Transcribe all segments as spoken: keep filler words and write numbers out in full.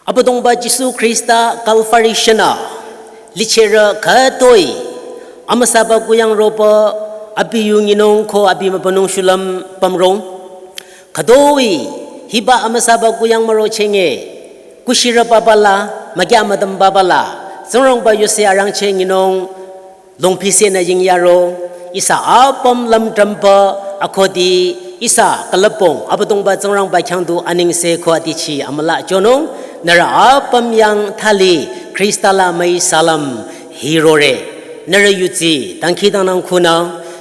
Abüdongba Jisu Khrista Kalvari shünü lichehre khütoi amüsaba kuyang roba abi yu nyinung ko abi mübünung shulüm pümrong. Khütoi hiba amüsaba kuyang müro chenge kushirü babala, mükya müdüm babala, Tsingrangba yuse arangcheh nyinung longphi senü yingyaro, ihsa apüm lümdrümba akhudi ihsa külüpong Abüdongba Tsingrangba khyang du anengse ko adichi amüla chonung, nührü apüm yang thali Khrista la müi salam hirore. Nührü yudsi dangkhidangnang khunü,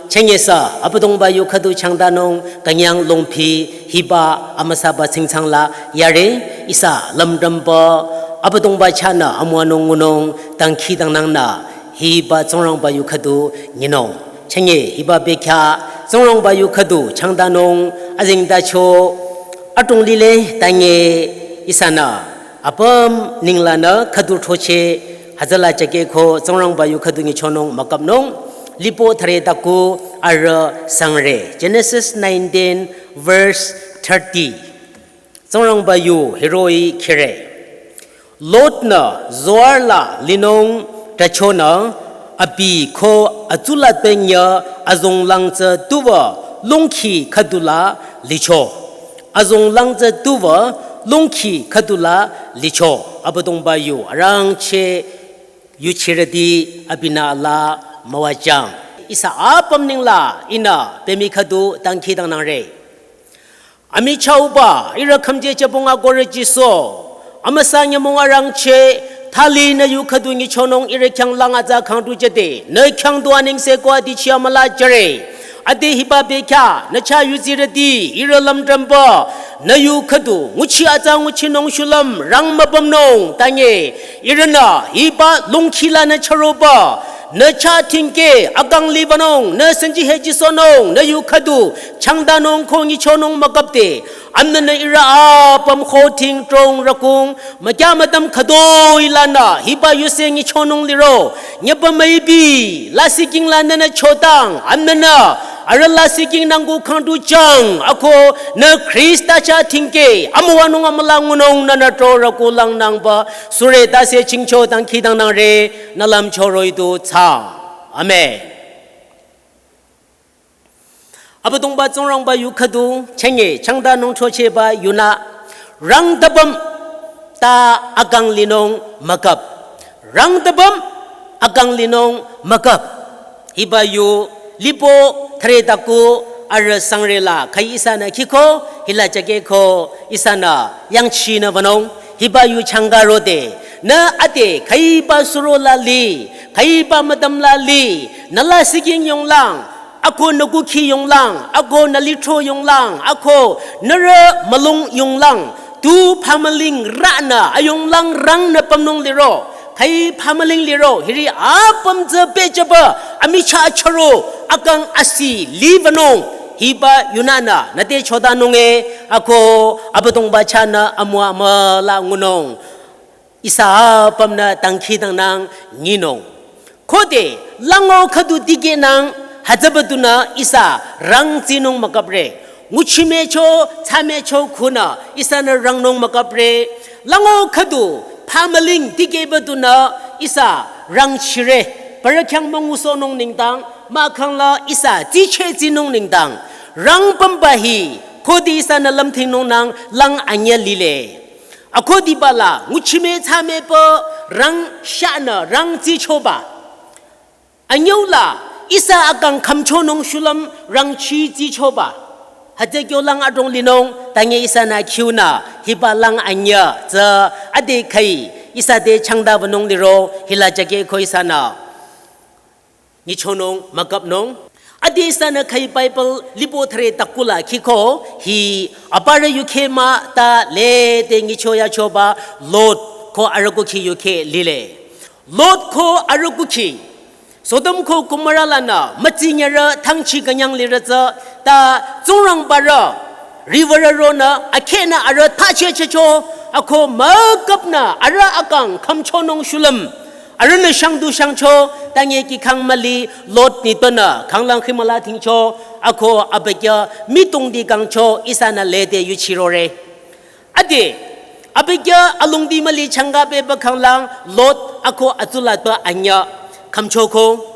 chenge sü Abüdongba yu khüdu changdanung künyang longphi hiba amüsaba tsingtsang la yare, ihsa lümdrümba Abüdongba chahnü amüwanung ngunung dangkhidangnangnü hiba Tsingrangba yu khüdu nyinung. Chenge hiba bekhyah Tsingrangba yu khüdu changdanung azengtacho adrong lile, tange ihsanü apüm ninglanü khüdu throcheh, hütsüla chakeh ko Tsingrangba yu khüdu nyichonung müküpnung. Lipo thüre taku arüh sangre. Genesis nineteen verse thirty. Tsingrangba yu hiroh-i khire. Lot-nü Zoar la linung tachonü abi ko atsulatpü nyü azonglang tsü tuwü longkhi khüdula licho. Azonglang tsü tuwü longkhi khüdula licho. Abüdongba yu arangcheh yuchirüti abinü la müwajang. Ihsa apüm nengla ihnü pemi khüdu dangkhidangnangre. Amichahba ihrü khümje chebong agorü Jisu, amüsa nyümong arangcheh thali nü yu khüdu nyichonung ihrü khyang lang atsa khangdu jüde, nü khyang du anengse ko adichi amüla jüre. Ade hiba bekhyah nü chah yuzirüti ihrü lümdrümba nü yu khüdu nguchi atsa nguchinung shulüm rang müpümnung, tange ihrünü hiba longkhi la nü chüroba nü chah thingkeh akang libanung, nü senji heji sohnung, nü yu khüdu changdanung ko nyichonung müküpde, amnünü ihrü apüm ko thing trong rakung mükya müdüm khütoi lanü hiba yuse nyichonung liro, nyüba müipi lasihking la nünü chotang, amnünü arüh lasihking nangku khangdu jang, ako nü Khrista chah thingkeh amüwanung amüla ngunung nünü tro raku langnangba sure tase chingcho dangkhidangnangre, nü lümcho roh-i du thsa. Amen. Abüdongba Tsingrangba yu khüdu chenge changdanung throchehba yunü rangdübüm ta akang linung müküp. Rangdübüm akang linung müküp. Hiba yu lipo thüre taku arüh sangre la khai ihsanü khiko, hila chakeh ko ihsanü yangchinü wünung. Hiba yu changa rode, nü ade khaiba suro la li, khaiba müdüm la li, nü lasihking yonglang, ako nü kukhi yonglang, ako nü lithro yonglang, ako nührü mülung yonglang, tu phamüling ranü ayonglang rangnü pümnung liro, khai phamüling liro, hiri apüm tsü pehjüba amichah chüro akang asi libanung, hiba yunünü nüte chodanung e, ako Abüdongba chahnü amüwa amüla ngunung. Ihsa apümnü dangkhidangnang nyinung. Khode lango khüdu dikehnang hütsübadunü ihsa rangtsinung müküpre. Nguchimecho, thsamecho khunü ihsanü rangnung müküpre. Lango khüdu phamüling dikehbadunü ihsa rangchire. Parü khyang müngusohnung nengdang, mahkhang la ihsa tsicheh tsinung nengdang, rangpümba hi khode ihsanü lümthingnungnang lang anyüh lile. Akhodiba la nguchime thsamepü rangshanü rangtsichoba. Anyüu la ihsa akang khümchonung shulüm rangchitsichoba. Hütsü kyo lang adrong linung, tange ihsanü khiunü hiba lang anyüh tsü ade khai ihsa te changda wünung liro, hila jüke ko ihsanü nyichonung müküpnung. Ade ihsanü khai Bible lipo thüre takula khiko hi aparü yukheh mah ta lede nyichoyachoba Lot ko arüh kukhi yukheh lile. Lot ko arüh kukhi Sodom ko Gomorrah lanü mütsinyürü thangchi künyang lirü tsü ta Tsingrangbarü riwürü ronü akhehnü arüh thachehchehcho, ako müküpnü arüh akang khümchonung shulüm arühnü shangdu shangcho, tange kihkhang müli Lot nitpünü khanglang khimüla dhingcho, ako abükyü mitongdi kangcho ihsanü lede yuchirore. Ade Abükyü alongdi müli changka pehba khanglang Lot ako atsulatpü anyüh khümchoko.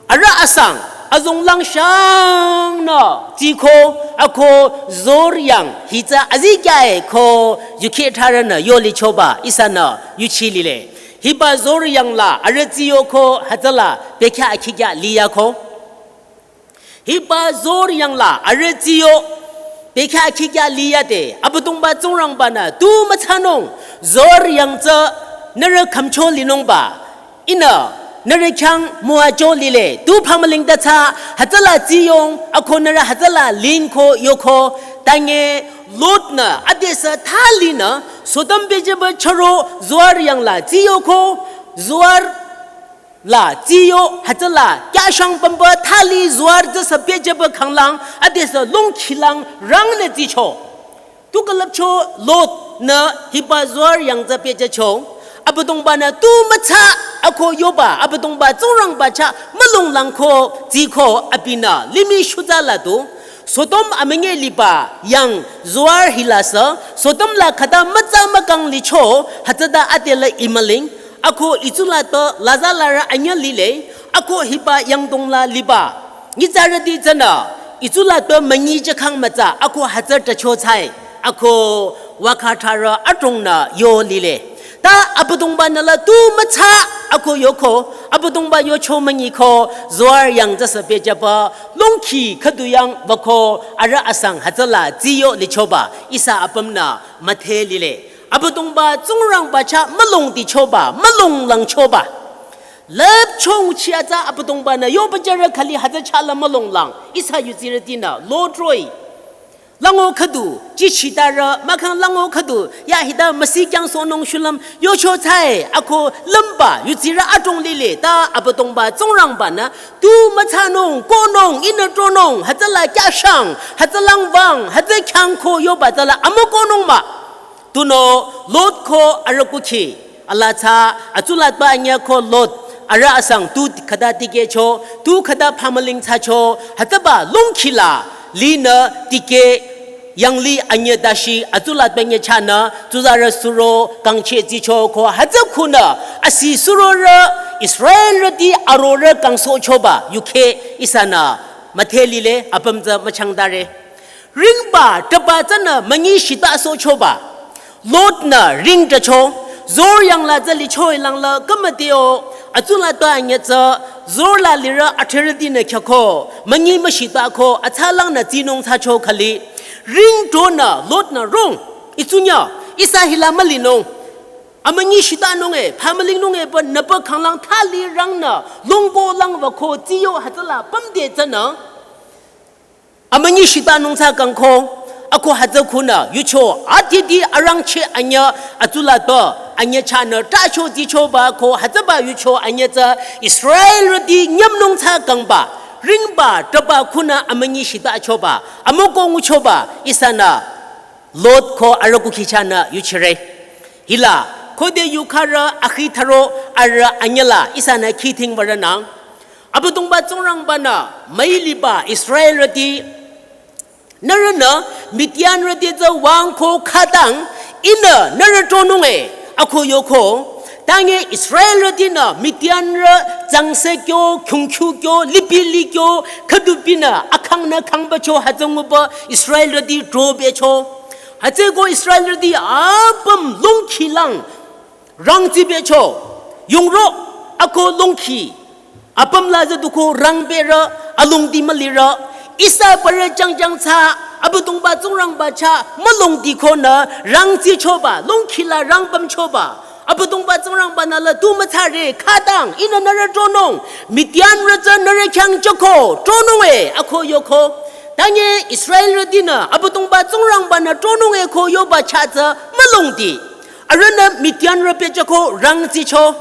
Arüh asang, azonglang shangnü, tsiko, ako Zoar yang, hitsü azikyah-e ko, yukheh tharünü, yolichoba, ihsanü, yuchi lile. Hiba Zoar yang la, arüh tsiyoko, hütsüla, bekhyah akhikyah liyako. Hiba Zoar yang la, arüh tsiyo, bekhyah akhikyah liyade, Abüdongba Tsingrangbanü, tu mütsanung, Zoar yang tsü, nührü khümcho linungba, ihnü, nührü khyang müwacho lile, tu phamüling ta tsü, hütsüla tsiyong, ako nührü hütsüla linko yoko, tange, Lot-nü, adesü thalinü, Sodom pehjüba chüro, Zoar yang la, tsiyoko, Zoar la, tsiyo, hütsüla, kyashang pümba, thali, Zoar tsüsü pehjüba khanglang, adesü longkhilang, rangnü tsicho. Tu külüpcho Lot-nü hiba Zoar yang tsü pehjücho. Abüdongbanü tu mütsa ako yoba, Abüdongba Tsingrangba chah mülonglangko, tsiko, abinü, limih shutsa la tu. Sodom amünyi liba yang Zoar hilasü, Sodom la khüta mütsa mükang licho, hütsüta adela imüling, ako itsulatpü laza larü anyüh lile, ako hiba yangdong la liba. Nyitsarüti tsünü, itsulatpü münyi jükhang mütsa, ako hütsü tacho tsai, ako wakha tharü adrongnü yo lile. Ta Abüdongbanü la tu mütsa, ako yoko, Abüdongba yocho münyiko, Zoar yang tsüsü pehjüba, longkhi khüdu yang wüko, arüh asang hütsüla tsiyo lichoba, ihsa apümnü, müdhe lile. Abüdongba Tsingrangba chah mülongdichoba, mülonglangchoba. Lüpcho nguchi atsa Abüdongbanü yoba jürü khali hütsü chah la mülonglang, ihsa yudsirütinü, Lot roh-i. Lango khüdu, jichitarü, mahkhang lango khüdu, ya hita müsi kyangsohnung shulüm, yocho tsai, ako lümba, yudsirü adrong lile, ta Abüdongba Tsingrangbanü, tu mütsanung, konung, ihnü tronung, hütsüla kyashang, hütsülang wüng, hütsü khyangko yoba tsüla amükonung mah. Tunüo Lot ko arüh kukhi, ala tsü, atsulatpü anyüh ko Lot, arüh asang tu khüta tikehcho, tu khüta phamüling thsacho, hütsüba longkhi la, linü tikeh, yangli anyüh dashi, atsulatpü nyüh chahnü, tsuzarü suro, kangcheh tsicho ko, hütsü khunü, asi surorü, Israelrüti arorü kangsohchoba, yukheh, ihsanü, müdhe lile, apüm tsü müchangtare. Ringba, taba tsünü münyi shita sohchoba. Lot-nü ring tacho, Zoar yang la tsü licho-i langla kümüteo, atsulatpü anyüh tsü, Zoar la lirü athrerütinü khyako, münyi müshitako, atsalangnü tsinung thsacho khali. Ring tonü, Lot-nü rong, itsunyüh, ihsa hila mülinung. Amünyi shitanung-e, phamülingnung-e pü nüpü khanglang thali rangnü, longko lang wüko tsiyo hütsüla pümde tsünü. Amünyi shitanung thsa kangko, ako hütsü khunü, yucho, atiti arangcheh anyüh, atsulatpü, anyüh chahnü, tacho tsichoba ko, hütsüba yucho anyüh tsü, Israelrüti nyümnung thsa kangba, ringba, taba khunü, amünyi shitachoba, amüko nguchoba, ihsanü, Lot ko arüh kukhi chahnü, yuchire. Hila, khode yukharü, akhi tharo, arüh anyüh la, ihsanü, khithing würünang. Abüdongba Tsingrangbanü, müiliba Israelrüti, nührünü, Midianrüti tsü wüng ko khütang, ihnü, nührü tronung-e, ako yoko, tange Israelrütinü, Midianrü, tsangse kyo, kyungkyu kyo, lipi li kyo, khüdupinü, akhangnü khangbacho hütsü nguba, Israelrüti trobecho. Hütsüko Israelrüti, apüm longkhi lang, rang tsibecho, yongro, ako longkhi, apüm la tsü duko rang berü, alongdi mülirü, ihsa parü jangjang tsü, Abüdongba Tsingrangba chah, mülongdi konü, rang tsichoba, longkhi la rang pümchoba, Abüdongba Tsingrangbanü la tu mütsare, khütang, ihnü nührü tronung, Midianrü tsü nührü khyang jüko, tronung-e, ako yoko, tange Israelrütinü, Abüdongba Tsingrangbanü tronung-e ko yoba chah tsü, mülongdi. Arühnü Midianrü pehjüko rang tsicho.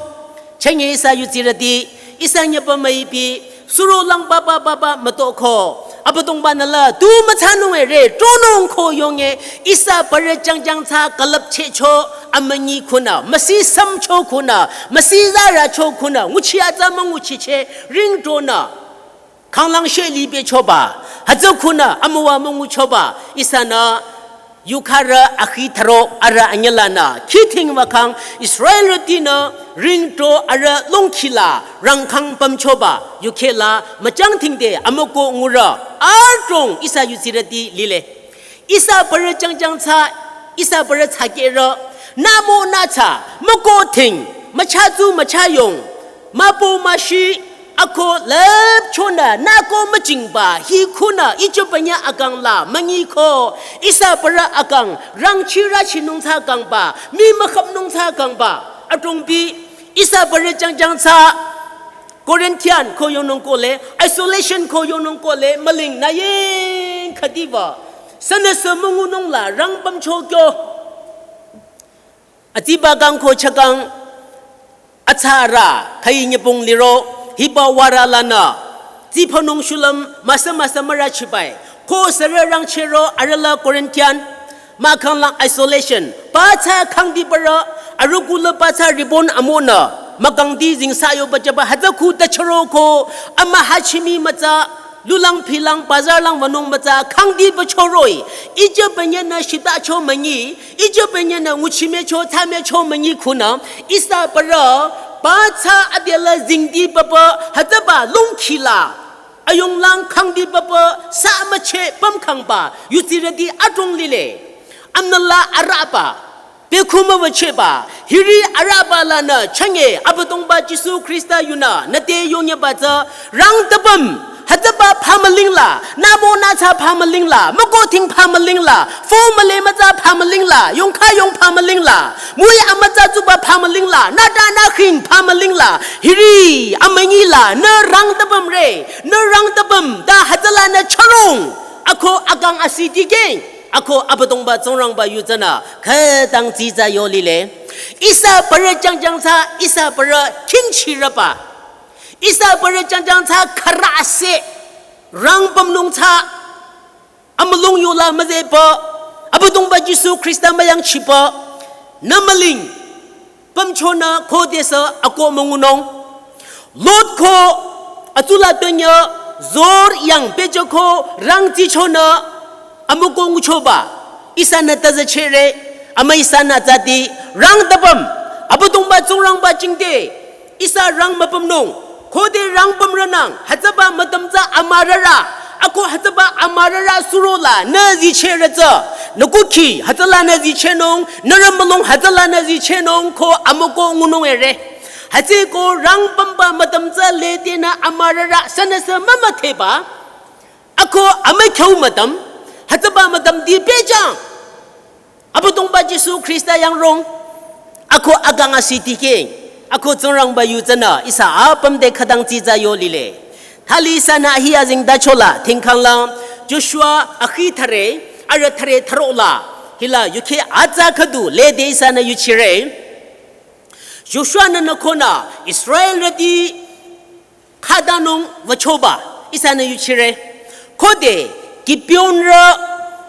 Chünye ihsa yudsirüti, ihsa nyüpa müipi, suro lang baba baba mütoko. Abüdongbanü la, tu mütsanung-e re, tronung ko yong-e, ihsa parü jangjang tsü külüpchehcho, amünyi khunü, müsi sümcho khunü, müsi zaracho khunü, nguchi atsa münguchicheh, ring tronü. Khanglang sheh libechoba, hütsü khunü, amüwa münguchoba, ihsanü, Yukharü akhi tharo arüh anyülanü khithing wakhang Israelrütinü ringto arüh longkhila rangkhang pümchoba yukhela müchangthingde amüko ngurü adrong ihsa yudsirüti lile. Ihsa parü jangjang tsü, ihsa parü tsü kerü, namo nü tsü, müko thing, müchatsu müchayong, müpo müshi, ako lüpchonü nüko müjingba hi khunü ijübanya akang la münyiko, ihsa parü akang rangchirü chinung tsü kangba, mi mükhapnung tsü kangba, adrongbi, ihsa parü jangjang tsü, quarantine ko yonung kohle, isolation ko yonung kohle, müling nü yeng khüdiba, sünüsü müngunung la rang pümcho kyo. Atsiba kang ko chakang, atsarü, khayi nyepung liro, hiba wara lanü, tsiphanung shulüm, müsa müsa mürü chibai, ko sürü rangchero, arüh la quarantine, mahkhang lang isolation, pathsa khangdi parü, arüh kula pathsa ribbon amonü, mükangdi zingsa yoba jüba hütsü khu tacharo ko, amühachimi mütsa, lulang philang, bazar lang wünung mütsa, khangdi pachoroi, ijübanya nü shitacho münyi, ijübanya nü nguchimecho, thamecho münyi khunü, ihsa parü, pathsa adela zingdi papa, hütsüba longkhila, ayonglang khangdi papa, sa müche pümkhangba, yudsirüti adrong lile. Amnala arüba, bekhu müwücheba, hiri arüba lanü chünye, Abüdongba Jisu Khrista yunü, nüte yonyeba tsü, rang tapüm, hütsüba phamüling la, namo nü tsü phamüling la, müko thing phamüling la, fo müle mütsa phamüling la, yongkha yong phamüling la, mui amütsa tsuba phamüling la, nüta nü khing phamüling la, hiri, amünyi la, nü rang tapüm re, nü rang tapüm, ta hütsüla nü charong, ako akang asi dikeng, ako Abüdongba Tsingrangba yu tsünü, khütang tsitsa yo lile. Ihsa parü jangjang tsü, ihsa parü khingchirüba. Ihsa parü jangjang tsü khürü ase, rang pümnung tsü, amülung yola müzeba, Abüdongba Jisu Khrista müyangchiba, nü müling, pümchonü khodesü ako müngunung. Lot ko atsula tünye zor yang pehjüko rangtsichonü amüko nguchoba. Ihsanü tazechere, amü ihsanü tsüti rang tapüm. Abüdongba Tsingrangba jingte, ihsa rang müpümnung. Khode rang pümrünang, hütsüba mütüm tsü amürarü. Ako hütsüba amürarü surola, nü zicherü tsü. Nü kukhi, hütsüla nü zichenung, nü rümülung, hütsüla nü zichenung, ko amüko ngunung ere. Hütsüko rang pümba mütüm tsü ledenü amürarü, sünüsü mümütheba. Ako amükhyu mütüm, hütsüba mütümti pehjüng. Abüdongba Jisu Khrista yangrong, ako akang asi dikeng, ako Tsingrangba yu tsünü, ihsa apüm te khütang tsitsa yo lile. Thali ihsanü ahi azengtachola, thingkhang lang, Joshua akhi thüre, arüh thüre thürola, hila yukhe atsa khüdu lede ihsanü yuchire. Joshua nü nü khonü, Israelrüti, khütanung wüchoba, ihsanü yuchire. Khode, Gibeonrü,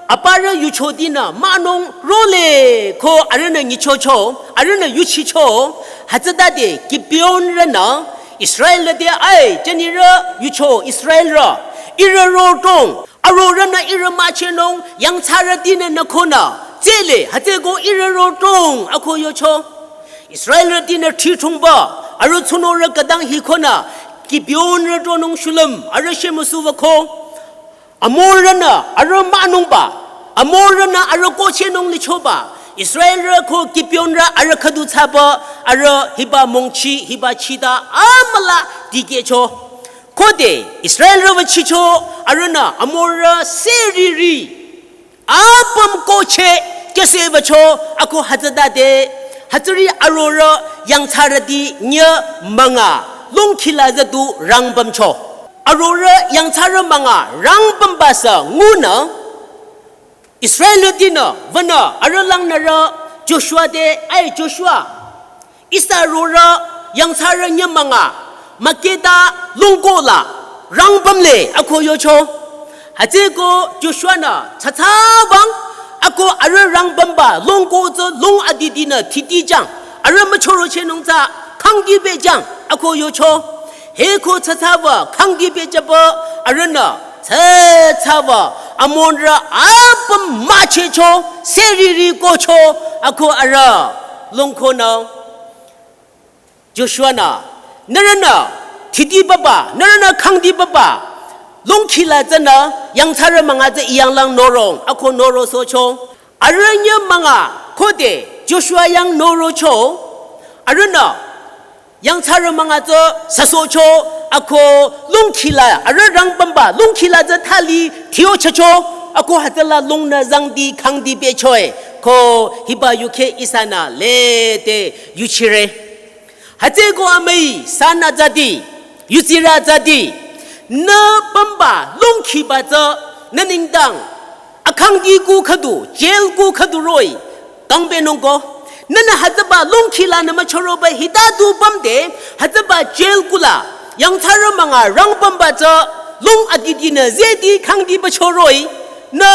aparü yuchotinü, münung role ko arühnü nyichocho, arühnü yuchicho, hütsütade, Gibeonrünü, Israelrü te ai, jünirü yucho, Israelrü, ihrü rotong, arorünü ihrü müchehnung, yangthsarütinü nü khonü, tsele, hütsüko ihrü rotong, ako yocho. Israelrütinü thrichungba, arüh tsunorü khütang hi khonü, Gibeonrü tonung shulüm, arüh shemüsu wüko. Amorrünü, arüh münungba, Amorrünü arüh kohchehnung lichoba, Israelrü ko Gibeonrü arüh khüdu thsaba, arüh hiba mongchi, hiba chita, amüla dikehcho. Khode, Israelrü wüchicho, arühnü, Amorrü seriri. Apüm kohcheh kese wücho ako hütsütade, hütsüri arorü yangthsarüti nye münga, longkhila züdu rang pümcho. Arorü yangthsarü münga rang pümbasü ngunü, Israelrütinü, wünü, arüh langnürü, Joshua te, ai Joshua, ihsa rorü, yangthsarü nye münga, Makeda longkola, rang pümle, ako yocho. Hütsüko Joshua-nü, tsatsa wüng, ako arüh rang pümba, longko tsü long aditinü thiti jüng, arüh müchorochehnung tsü, khangdi pehjüng, ako yocho. Hiko tsatsa wü, khangdi pehjüba, arühnü, tsatsa wü, Amorrü, a apüm müchehcho, süriri kocho, ako arüh longkonü Joshua-nü, nührünü thidi papa, nührünü khangdi papa, longkhila tsünü yangthsarü münga tsü I yanglang norong, ako norosohcho. Arüh nyümünga khode Joshua yang norocho, arühnü yangthsarü münga tsü süsohcho, ako longkhila, arüh rangpümba longkhila tsü thali thiochacho, ako hütsüla longnü zangdi khangdi pehcho-e, ko hiba yukheh ihsanü lede yuchire. Hütsüeko amüi sanü zati, yutsirü zati, nü pümba longkhiba tsü nü nengdang akhangdi ku khüdu, jail ku khüdu roh-i kangpehnung ko. Nühnü hütsüba longkhilanü müchoroba hita du pümde, hütsüba jail kula yangthsarü münga rangpümba tsü long adidinü zehdi khangdi pehcho roh-i, nü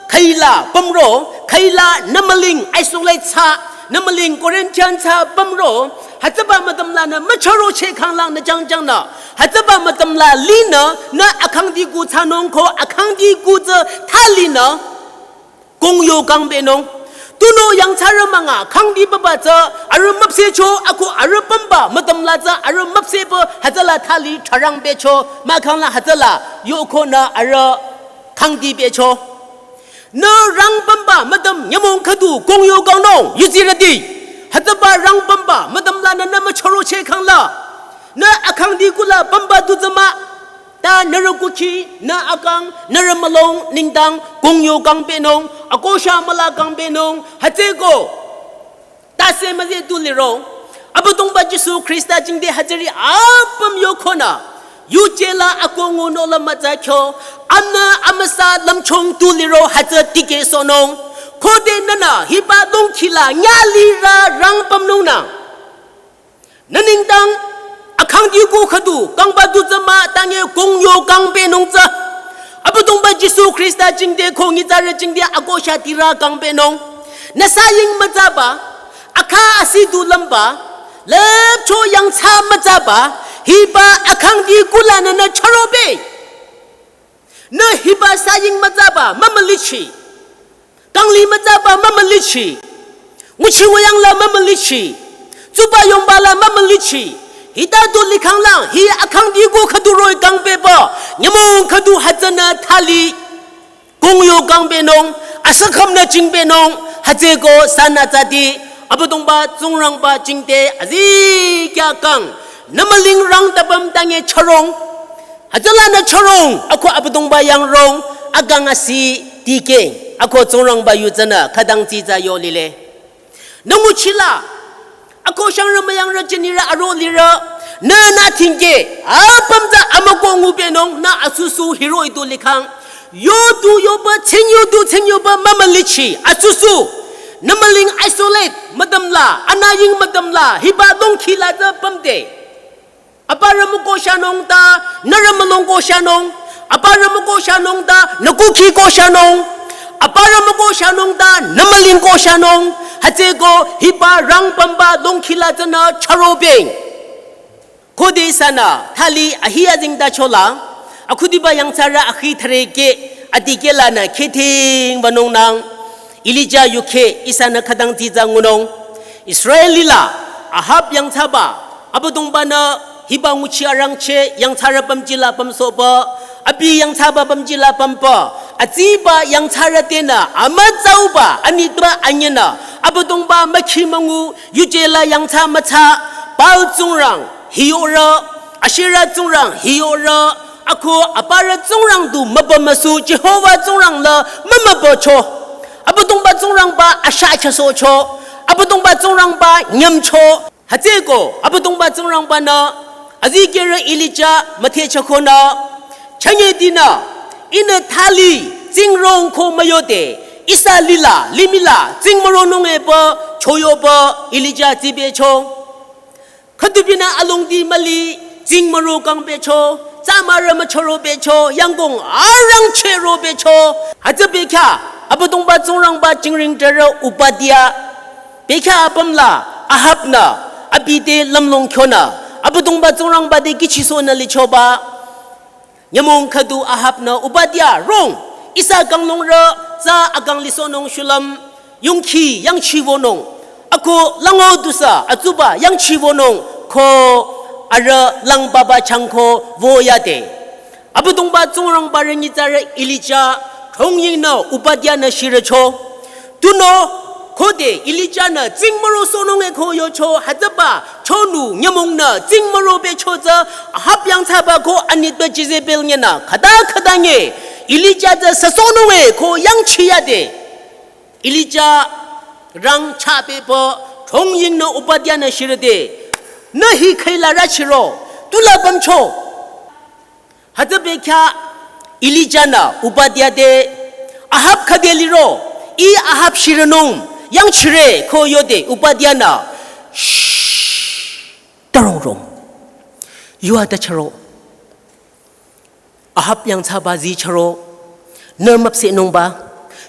khüila pümro, khüila nü mülung isolate thsa, nü mülung quarantine thsa pümro, hütsüba müdümlanü müchorocheh khanglang nü jangjangnü, hütsüba müdümla linü, nü akhangdi ku thsanung ko akhangdi ku tsü thalinü kongyo kangpehnung. Tunüo yangthsarü münga khangdi papa tsü arüh müpsehcho, ako arüh pümba müdümla tsü arüh müpsehpü hütsüla thali tharang pehcho, mahkhangla hütsüla yokonü arüh khangdi pehcho. Nü rangpümba müdüm nyümong khüdu kongyo kangnung, yutsirüti. Hütsüba rangpümba müdümlanü nü müchorocheh khangla, nü akhangdi kula pümba du tsü mah, ta nührü kukhi, nü akang, nührü mülung nengdang kongyo kangpehnung, akosha müla kangpehnung, hütsüeko tase müzeh tu liro, Abüdongba Jisu Khrista jingte hütsüri apüm yokonü, yuje la ako ngunung la mütsa kyo, amnü amüsa lümchung tu liro hütsü tikehsohnung. Khode nühnü hiba longkhila nyalirü rangpümnungnü, nü nengdang akhangdi ku khüdu kangba du tsü mah, tange kongyo kangpehnung tsü, Abüdongba Jisu Khrista jingte ko nyitsarü jingte akosha tirü kangpehnung. Nü saying mütsaba, akha asi du lümba, lüpcho yangthsa mütsaba, hiba akhangdi kulanü nü chorobe. Nü hiba saying mütsaba mümülichi, kangli mütsaba mümülichi, nguchi nguyang la mümülichi, tsuba yongba la mümülichi, hita du likhanglang hi akhangdi ku khüdu roh-i kangpehba, nyümong khüdu hütsünü thali kongyo kangpehnung, asükhümnü jingpehnung, hütsüeko sanü zati, Abüdongba Tsingrangba jingte azikyah kang, nü mülung rang tapüm tange chorong, hütsülanü chorong, ako Abüdongba yang rong, akang asi tikeh, ako Tsingrangba yu tsünü khütang tsitsa yo lile. Nü nguchila, ako shangrü müyangrü jünirü aro lirü, nü nü thingke, apüm tsü amüko ngupehnung, nü asusu hiroh-i du likhang. Yo du yoba, tsing yo du tsing yoba mümülichi, asusu. Nü mülung isolate müdümla, anüying müdümla, hiba longkhila tsü pümde. Aparü müko shanung ta, nührü mülung ko shanung. Aparü müko shanung ta, nü kukhi ko shanung. Aparü müko shanung ta, nü mülung ko shanung. Hütsüeko hiba rangpümba longkhila tsünü chorobeng. Khode sanü, thali ahi azingda chola, akhudiba yangthsarü akhi thüre ke, adikehlanü khething banung nang. Elija yukheh ihsanü khütang tsitsa ngunung. Israelila Ahab yangthsaba, Abüdongbanü hiba nguchi arangcheh yangthsarü pümjila pümsohba, abi yangthsaba pümjila pümpü, atsiba yangthsarü tenü amütsauba anitpü anyünü, Abüdongba mükhi müngu, yuje la yangthsa müthsa, Baal tsingrang hiyorü, Ashera tsingrang hiyorü, ako aparü tsingrang du mübü müsu Jehova tsingrang la mümübücho. Abüdongba Tsingrangba asha kyasohcho. Abüdongba Tsingrangba nyümcho. Hütsüeko Abüdongba Tsingrangbanü azikehrü Elija müthehchakonü, chünye dinü, ihnü thali tsingrong ko müyode, ihsa lila, limihla, tsing müronung epü, choyopü, Elija tsibehcho. Khüdubinü alongdi müli, tsing müro kangpehcho, tsamarü müchorobehcho, yangkong arangcheh robehcho. Hütsü bekhyah, Abüdongba Tsingrangba jingring jürü Obadia. Bekhyah apümla, Ahabnü, abi te lümlong kyonü, Abüdongba Tsingrangba te kihchisohnü lichoba. Nyümong khüdu Ahabnü Obadia rong, Ihsa kanglungrü tsü akang lisohnung shulüm yongkhi yangchiwünung. Ako lango dusü atsuba yangchiwünung ko arüh langbaba changko wüyade. Abüdongba Tsingrangba rü nyitsarü Elija thongyingnü Obadia-nü shirücho. Tunüo khode Elija-nü tsingmüro sohnung e ko yocho hütsüba chonu nyümongnü tsingmüro becho tsü Ahab yangthsaba ko anitpü Jezebel nyinü khüta khüta nge Elija tsü süsohnung e ko yangchiyade. Elija rang chapepü thongyingnü Obadia-nü shirüde. Nü hi khüila rüchiro tula pümcho. Hütsübekhyah Elija-nü Obadia te Ahab khüde liro, ih Ahab shirünung yangchire ko yode Obadia-nü, shh, tarong rong. Yua ta charo. Ahab yangthsaba zi charo. Nü müpsehnungba,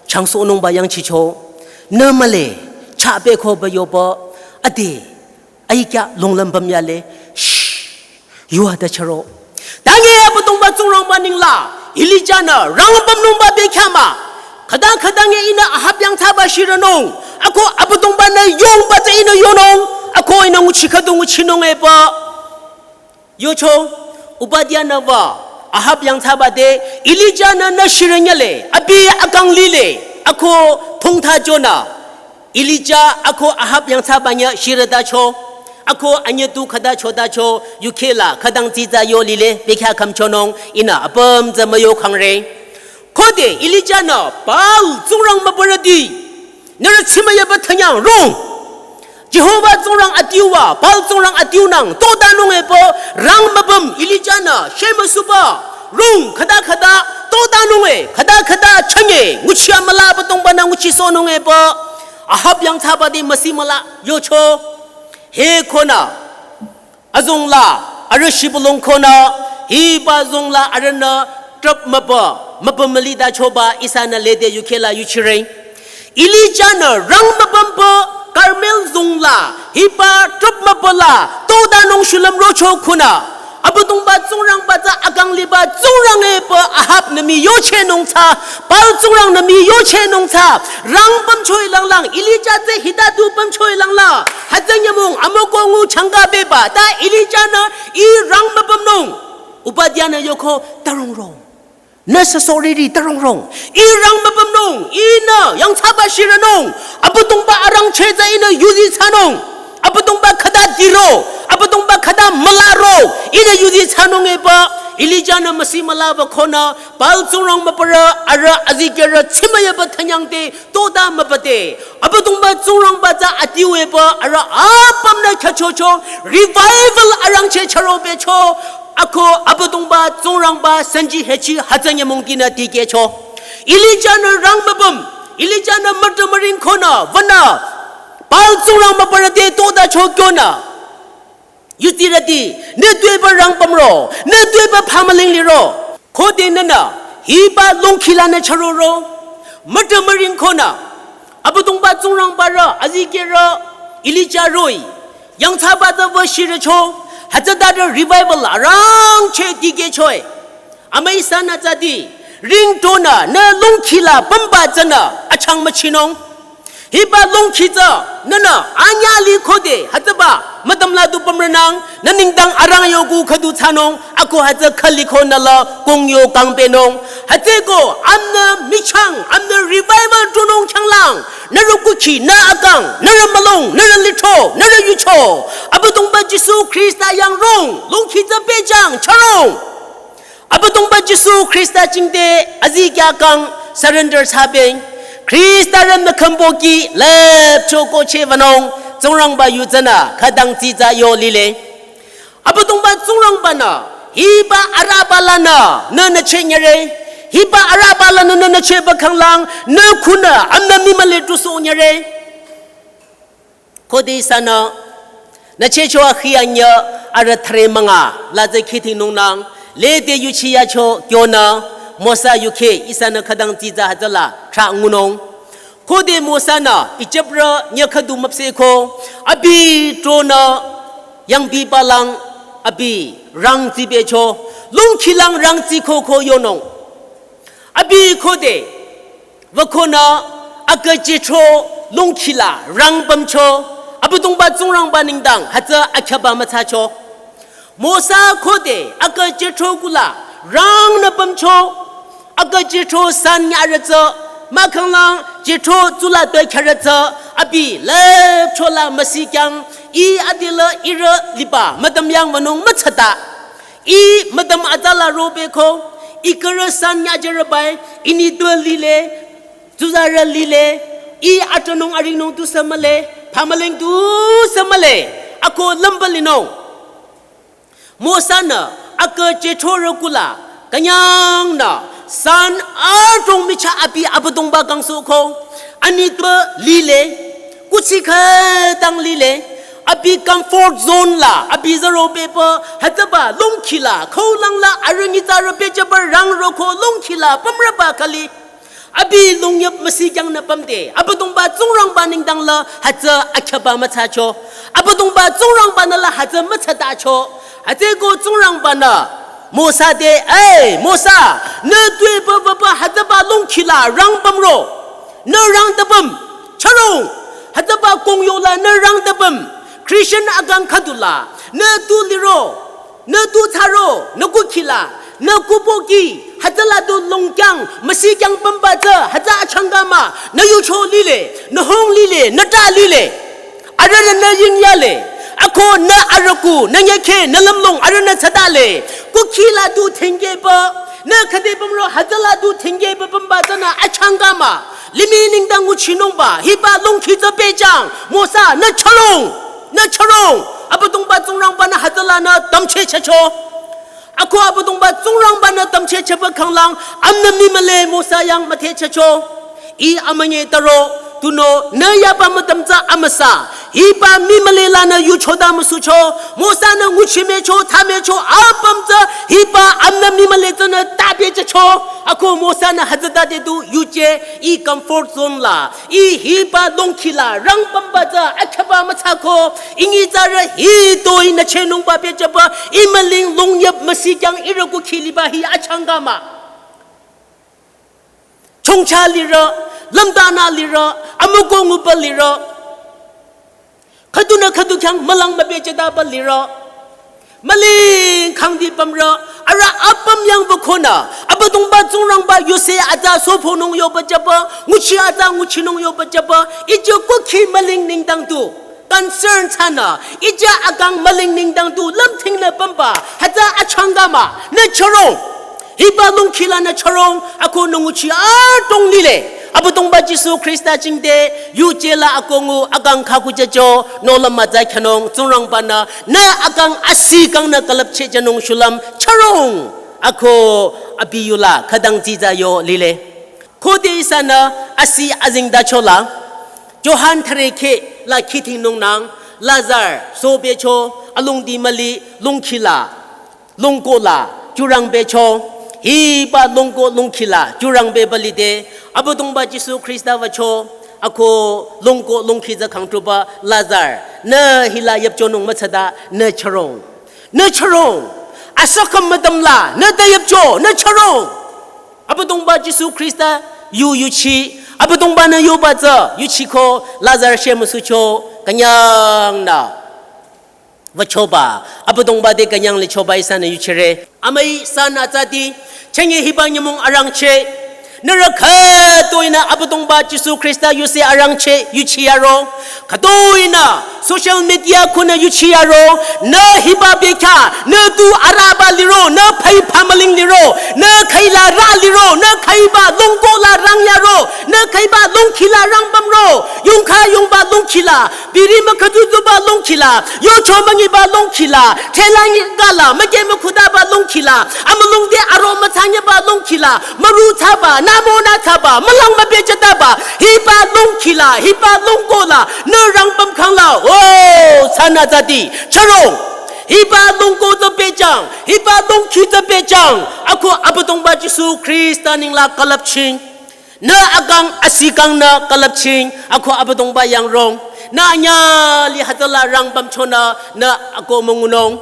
changsohnungba yangchicho. Nü mühle, chapeko ba yoba, ade. Aikya longlüm bamyale, shh, yua ta charo. Tange Abüdongba Tsingrangba ninglang, Elija-nü rang pümnungba bekhyah mah. Khüta khüta nge ihnü Ahab yangthsaba shirünung. Ako Abüdongba-nü yongba tsü ihnü yonung. Ako ihnü nguchi khüdu nguchinung epü. Yocho, Obadia-nü wü, Ahab yangthsaba te, Elija-nü nü shirünyale, abi akang lile, ako thongtha jonü. Elija ako Ahab yangthsaba nyü shirütacho. Ako anyütu khüta chotacho, yukhela khütang tsitsa yo lile, bekhyah khümchonung, ihnü apüm tsü müyo khangre. Khode Elija-nü Baal tsingrang mübürüti. Nührü tsimüyaba thanyang rong. Jehova tsingrang adiuwa, Baal tsingrang adiunang, totanung epü rang mübüm Elija-nü shemüsuba. Rong khüta khüta, totanung e, khüta khüta, chünye, nguchi amüla Abüdongba-nü nguchisohnung epü. Ahab yangthsaba te müsi müla, yocho. He konü. Azongla, arüh shibülung konü, hiba zongla arühnü trüp mübü, mübü mülitachoba ihsanü lede yukhela yuchire. Elija-nü rang mübümpü, Karmel zongla, hiba trüp mübüla, totanung shulüm rocho konü. Abüdongba Tsingrangba tsü akang liba Tsingrang epü Ahab-nü mii yochehnung tsü, Baal tsingrang-nü mii yochehnung tsü, rang pümcho-i langlang, Elija tsü hita du pümcho-i langlang, hütsü nyümong amoko ngu changka beba, ta Elija-nü ih rang mübümnung. Obadia-nü yoko tarong rong. Nü süsohriri tarong rong. Ih rang mübümnung, ihnü yangthsaba shirünung. Abüdongba arangcheh tsü ihnü yuzi thsanung. Abüdongba khüta diro, Abüdongba khüta mülaro, ihnü yuzi thsanung epü, Elija-nü müsi mülaba konü, Baal tsingrang mübürü, arüh azikehrü tsimüyaba thanyang te, tota mübüte. Abüdongba Tsingrangba tsü adiu epü, arüh apümnü khyüchocho, revival arangcheh charo becho, ako Abüdongba Tsingrangba sanji hechi hütsü nyümong tinü dikehcho. Elija-nü rang mübüm, Elija-nü mütümüring konü, wünü, Baal tsingrang mübürü te totacho kyonü. Yutirüti, nü tuepü rang pümro, nü tuepü phamüling liro. Khode nünü, hiba longkhi lanü charoro. Mütümüring konü. Abüdongba Tsingrangba rü, azikehrü, Elija roh-i. Yangthsaba tsü wü shirücho, hütsütade revival arangcheh dikehcho-i. Amüi ihsanü tsüti, ringtonü, nü longkhi la pümba tsünü, achang müchinung. Hiba longkhi tsü, nünü, anyüh li khode, hütsüba, mütüm la du pümrünang, nü nengdang arang yoku khüdu thsanung, ako hütsü khüli konü la, kong yo kangpehnung. Hütsüko, amnü michang, amnü revival tunung khyanglang, nührü kukhi, nü akang, nührü mülung, nührü lithro, nührü yucho. Abüdongba Jisu Khrista yang rong, longkhi tsü pehjang, charong. Abüdongba Jisu Khrista jingte azikyah kang surrender thsabeng. Khrista rem nü khümbo ki lüpcho kohcheh wünung Tsingrangba yu tsünü khütang tsitsa yo lile. Abüdongba Tsingrangba-nü hiba araba lanü nü nücheh nyüre. Hiba araba lanü nü nüchehba khanglang nü khunü amnü mii mühle tusoh nyüre. Khode ihsanü, nüchehcho akhi anyüh arüh thüre münga, la tsü khidingnungnang, lede yuchiyacho kyonü, Mosa yukheh, ihsanü khütang tsitsa hütsüla, trah ngunung. Khode Mosa-nü, Ijiprü nyüh khüdu müpsehko, abi tronü, yangdiba lang, abi, rangtsi becho, longkhi lang rangtsi koko yonung. Abi khode, wükonü akü jethro longkhila rang pümcho, Abüdongba Tsingrangba nengdang hütsü akyaba müthsacho. Mosa khode akü jethro kula rangnü pümcho, akü jethro san nyarütsü, mahkhanglang jethro tsula toi kharütsü, abi lüpchola müsikyang, ih adila ihrü liba müdüm yang wünung müthsata. Ih müdüm atala robeko, ih kürü san nyajürübai, ini tu lile, tsuzarü lile, ih atünung aringnung tusü mühle, phamüleng tusü mühle, ako lümba linung. Mosa-nü akü jethro rükula künyangnü san adrong michah abi Abüdongba kangsohko, ani tu lile, kuthsi khütang lile, abi comfort zone la abi züro pehpü, hütsüba longkhila, kholangla arüh nyitsarü pehjüba rangroko longkhila pümrüba khali. Abi longyüp müsikyangnü pümde, Abüdongba Tsingrangba nengdang la hütsü akyaba müthsacho. Abüdongba Tsingrangba-nü la hütsü müthsatacho. Hütsüko Tsingrangba-nü Mosa te, "Ei, Mosa, nü tuepü wüpü hütsüba longkhila rang pümro. Nü rang tüpüm, chürong. Hütsüba kongyola nü rang tüpüm. Christian akang khüdula, nü tu liro. Nü tu thsaro, nü kukhila, nü kupoki, hütsüla tu longkyang, müsikyang pümba tsü, hütsü achangka mah, nü yucho lile, nü hung lile, nü ta lile. Arühnü nü yingyale, ako nü arüku, nü nyekhe, nü lümlong, arühnü thsatale. Kukhila tu thengkepü, nü khüde pümro, hütsüla tu thengkepü pümba tsünü achangka mah. Limih nengdang nguchinungba, hiba longkhi tsü pehjang, Mosa, nü chürong, nü chürong." Abüdongba Tsingrangba-nü hütsülanü tamchehchehcho. Ako Abüdongba Tsingrangba-nü tamchehchehba khanglang, amünü mii mühle Mosa yang müthehchehcho. Ih amünyi taro, tunüo nü yaba müdüm tsü amüsa, hiba mii mühle lanü yuchoda müsucho, Mosa-nü nguchimecho, thamecho, apüm tsü, hiba amünü mii mühle tsünü tabechehcho. Ako Mosa-nü hütsütade tu yuje, ih comfort zone la, ih hiba longkhila rang pümba tsü akyaba müthsako, ih nyitsarü hitoi nü chehnungba pehjüba, ih mülung longyüp müsikyang ihrü kukhi liba hi achangka mah. Chongcha lirü, lümdanü lirü, amüko nguba lirü, khüdunü khüdu khyang mülang müpehjütaba lirü, mülung khangdi pümrü, arüh apüm yang wükonü, Abüdongba Tsingrangba yuse atsa sophonung yoba jüba, nguchi atsa nguchinung yoba jüba, ije kukhi mülung nengdang tu concern thsanü, ije akang mülung nengdang tu lümthingnü pümba, hütsü achangka mah, nü chürong. Hiba longkhila nü chürong, ako nü nguchi adrong lile. Abüdongba Jisu Khrista jingte, yuje la ako ngu akang khakujücho, nohlüm mütsa khyünung, Tsingrangba-nü, nü akang asi kangnü külüpchehjünung shulüm, chürong, ako abi yula, khütang dsitsa yo lile. Khode ihsanü asi azengtachola, Johan thüre kheh la khidhingnungnang, Lazar, sobecho, alongdi müli, longkhila, longkola, jurangbecho, hiba longko longkhila, jurangbeba lide, Abüdongba Jisu Khrista wücho, ako longko longkhi tsü khangtruba Lazar, nü hila yüpchonung müthsata, nü chürong. Nü chürong. Asükhüm müdüm la, nü ta yüpcho, nü chürong. Abüdongba Jisu Khrista yu yuchi, Abüdongba-nü yoba tsü yuchiko Lazar shemüsucho künyangnü wüchoba, Abüdongba te künyang lichoba ihsanü yuchire. Amüi san atsati, chenge hiba nyümong arangcheh, nührü khütoinü Abüdongba Jisu Khrista yuse arangcheh yuchiyaro, khütoinü social media khunü yuchiyaro, nü hiba bekhyah, nü tu araba liro, nü phai phamüling liro, nü khaila rü liro, nü khaiba longko la rangyaro, nü khaiba longkhila rang pümro, yongkha yongba longkhila, biri mükhüdu duba longkhila, yocho münyiba longkhila, thela nyi gala, müke mükhudaba longkhila, amülung te aro müthsanyeba longkhila, müru thsaba, nümo nü thsaba, mülang müpehjütaba, hiba longkhila, hiba longko la, nü rang püm khangla, o, san atsati, chürong, hiba longko tsü pehjang, hiba longkhi tsü pehjang, ako Abüdongba Jisu Khrista nengla külüpching. Nü akang asi kangnü külüpching, ako Abüdongba yangrong. Nü anyüh li hütsüla rang pümchonü, nü ako müngunung.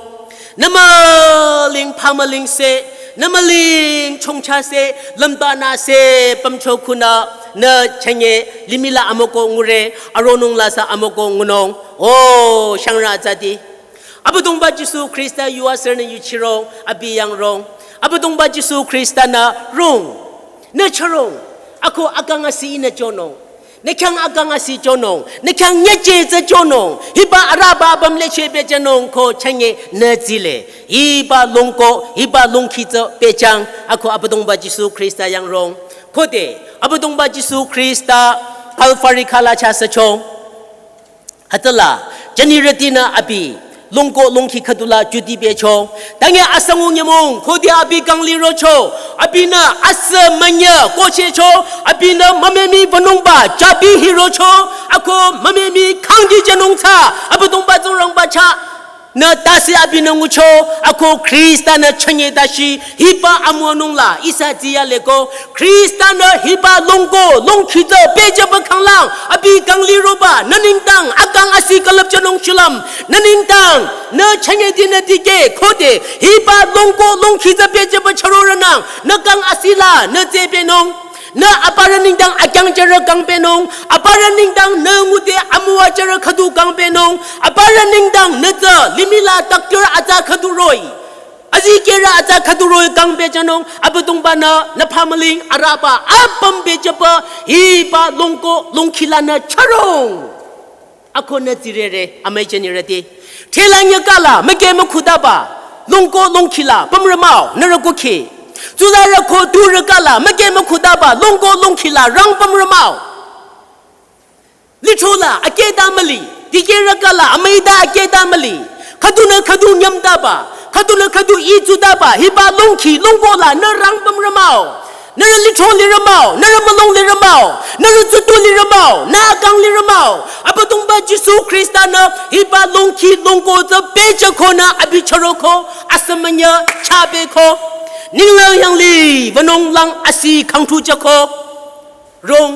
Nü mülung phamülung se, Nü müling chongcha se, lümba nü se, pümcho khunü, nü chünye, limih la amoko ngure, aronung la sa amoko ngunung. O, shangrü tsati. Abüdongba Jisu Khrista yuva sürünü yuchirong, abi yangrong. Abüdongba Jisu Khrista nü rong. Nü chürong. Ako akang asi nü chonung. Nü khyang akang asi chonung. Nü khyang nyeche tsü chonung. Hiba araba bam leche pehjünung ko chünye nü tsile. Hiba longko, hiba longkhi tsü pehjüng. Ako Abüdongba Jisu Khrista yangrong. Khode, Abüdongba Jisu Khrista Kalvari khala chasachong. Hütsüla, jünirütinü abi, longko longkhi khüdula juti pehcho. Tange asangu nyümong, khode abi kangli rocho, abinü asü münye kochehcho, abinü mümemi wünungba, jabi hirocho, ako mümemi khangdi jünung tsü, Abüdongba Tsingrangba chah, nü tasi abinü ngucho, ako Khrista nü chünye tashi, hiba amüwanung la, ihsa tsiya leko, Khrista nü hiba longko, longkhi tsü pehjüba khanglang, abi kangli roba, nü nengdang, akang asi külüpjünung shulüm, nü nengdang, nü chünye dinü dikeh, khode, hiba longko, longkhi tsü pehjüba chürorünang, nü kang asi la, nü tsepehnung, nü aparü nengdang akyang jürü kangpehnung, aparü nengdang nü ngude amüwa jürü khüdu kangpehnung, aparü nengdang nü tsü limih la doctor atsa khüdu roh-i. Azikehrü atsa khüdu roh-i kangpehjünung, Abüdongba nü, nü phamüling, araba, apüm pehjüba, hiba longko, longkhi la nü chürong. Ako nü tsirere, amüi jünirüti. Thela nyükala, müke mükhudaba, longko, longkhi la, pümrü mah-o, nührü kukhi. Tsuzarü ko turü kala, müke mükhudaba, longko, longkhi la, rang pümrü mah-o. Lithro la, akehta müli, dikehrü kala, amüita akehta müli. Khüdunü khüdu nyümtaba, khüdunü khüdu itsutaba, hiba longkhi, longko la, nü rang pümrü mah-o. Nührü lithro lirü mah-o, nührü mülung lirü mah-o, nührü tsutu lirü mah-o, nü akang lirü mah-o. Abüdongba Jisu Khrista nü, hiba longkhi, longko tsü pehjüko nü abi chüroko, asü münye chapehko. Ninglang yanglih, wünung lang asi khangthu jüko. Rong,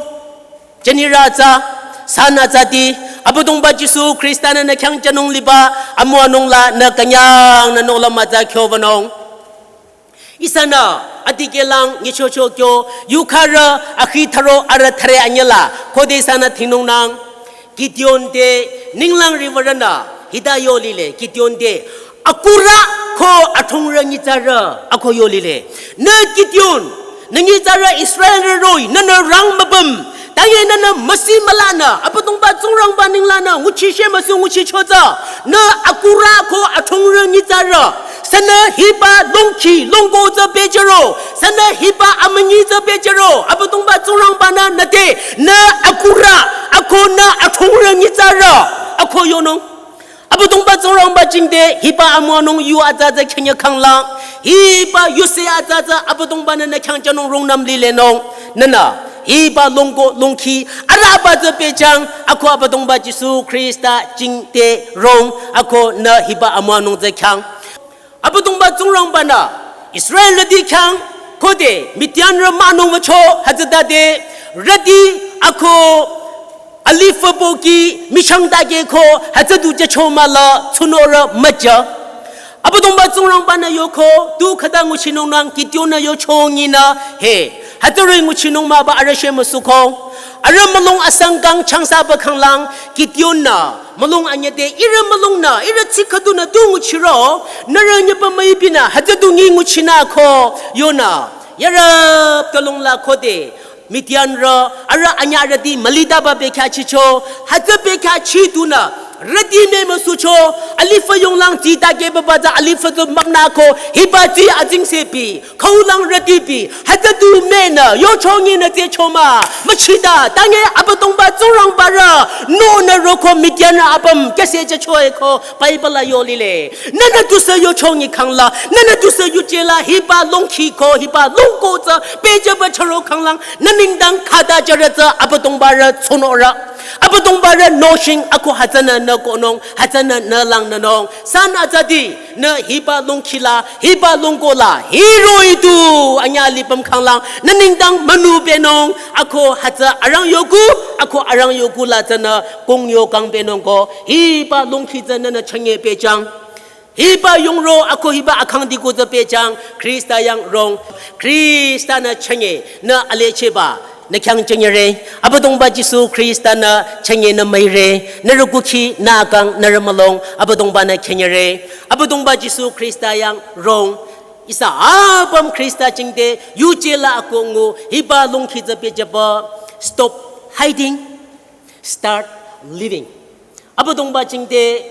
jünirü tsü, sanü tsati, Abüdongba Jisu Khrista nü nü khyang jünung liba, amüwanung la nü künyang nü nohlüm atsa kyo wünung. Ihsanü, adikehlang, nyichocho kyo, yukharü, akhi tharo, arüh thare anyüla, khode ihsanü thingnungnang, Gideon te, ninglang riwürünü, hita yo lile, Gideon te, akurü ko athongrü nyitsarü, ako yo lile. Nü Gideon, nü nyitsarü Israelrü roh-i, nünü rang müpüm. Tange nünü müsi mülanü, Abüdongba Tsingrangba ninglanü, nguchi shemüsu nguchicho tsü. Nü akurü ko athongrü nyitsarü. Sünü hiba longkhi, longko tsü pehjüro. Sünü hiba amünyi tsü pehjüro. Abüdongba Tsingrangba nü nüte, nü akurü, ako nü athongrü nyitsarü. Ako yonung. Abüdongba Tsingrangba jingte, hiba amüwanung yu atsa tsü khenye khanglang, hiba yuse atsa tsü Abüdongba nü nü khyang jünung rungnüm lilenung, nünü, hiba longko longkhi, araba tsü pehjüng, ako Abüdongba Jisu Khrista jingte rong, ako nü hiba amüwanung tsü khyang. Abüdongba Tsingrangba nü, Israelrüti khyang, khode, Midianrü mahnung wücho, hütsütade, rüti, ako, alifü pohki, michang dake ko, hütsüdu jücho mahla, tsunorü müjü. Abüdongba Tsingrangba nü yoko, tu khüta nguchinungnang, Gideon nü yocho nyinü, he, hütsüri nguchinung mahba arüh shemüsuko, arüh mülung asang kang changsaba khanglang, Gideon nü, mülung anyüte, ihrü mülungnü, ihrü tsi khüdunü tu nguchiro, nührü nyüpa müipinü, hütsüdu ngi nguchinü ko, yonü, yarap tolong la khode, Midianrü, arüh anyürüti mülitaba bekhyah chicho, hütsü bekhyah chitunü, rüti mümüsucho, alifü yonglang tsi dake baba tsü alifü tu mümnü ko, hiba tsi azingse pi, khaulang rüti pi, hütsüdu menü, yocho nyinü tsü choma, müchita, tange Abüdongba Tsingrangbarü, nonü roko Midianrü apüm, kese jücho eko, Bible la yo lile. Nünü tusü yocho nyi khangla, nünü tusü yuje la, hiba longkhi ko, hiba longko tsü, pehjüba chüro khanglang, nü nengdang khüta jürü tsü, Abüdongbarü tsunorü. Abüdongbarü nohsheng ako hütsünü nü kohnung, hütsünü nü langnünung. San atsati, nü hiba longkhi la, hiba longko la, hiroh-i tu, anyüh lipüm khanglang, nü nengdang münu pehnung, ako hütsü arang yoku, ako arang yoku la tsünü, kong yo kang pehnung ko, hiba longkhi tsü nünü chünye pehjüng. Hiba yongro ako hiba akhangdi ko tsü pehjang Khrista yang rong. Khrista-nü chünye nü alechehba nü khyang chünyere. Abüdongba Jisu Khrista-nü chünye nü müire. Nührü kukhi nü akang nührü mülong Abüdongba-nü chünyere. Abüdongba Jisu Khrista yang rong. Ihsa apüm Khrista jingte yuje la ako ngu hiba longkhi tsü pehjüba. Stop hiding. Start living. Abüdongba jingte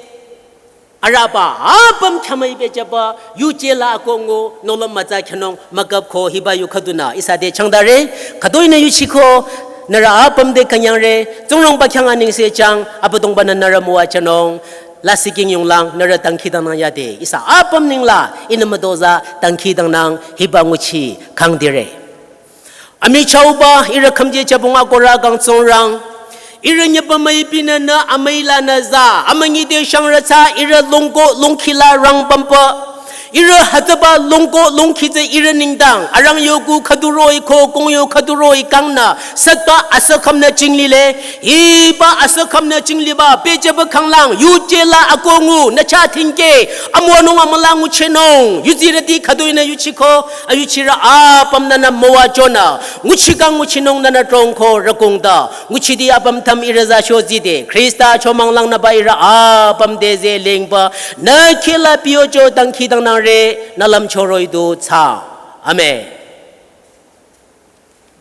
arüba apüm khyamüi pehjüba yuje la ako ngu nohlüm mütsa khyanung müküp ko hiba yu khüdunü ihsa te changdare. Khütoinü yuchiko nührü apüm te künyangre. Tsingrangba khyang anengse jang Abüdongba-nü nührü müwajünung. Lasih king yonglang nührü dangkhidangnang yade. Ihsa apüm nengla ihnü mütozah dangkhidangnang hiba nguchi kangdire. Amichahba ihrü khümje chabong akohrü kang Tsingrang. Ihrü nyüpa müipinü nü amüi lanü za amünyi te shangrü tsü ihrü longko longkhi la rang pümpa. Ihrü hütsüba longko longkhi tsü ihrü nengdang arang yoku khüdu roh-i ko kong yo khüdu roh-i kangnü sütba asükhümnü jinglile. Hiba asükhümnü jingliba pehjüba khanglang yuje la ako ngu nü chah thingke amüwanung amüla nguchinung. Yuzirüti khütoinü yuchiko ayuchirü apüm nünü müwajünü nguchikang nguchinung nünü trongko rükungda. Nguchiti apüm tham ihrü za shozide Khrista chomanglang nüba ihrü apüm te ze lengba nü khila piyocho dangkhidangnangre nü lümcho roh-i du tsü. Amen.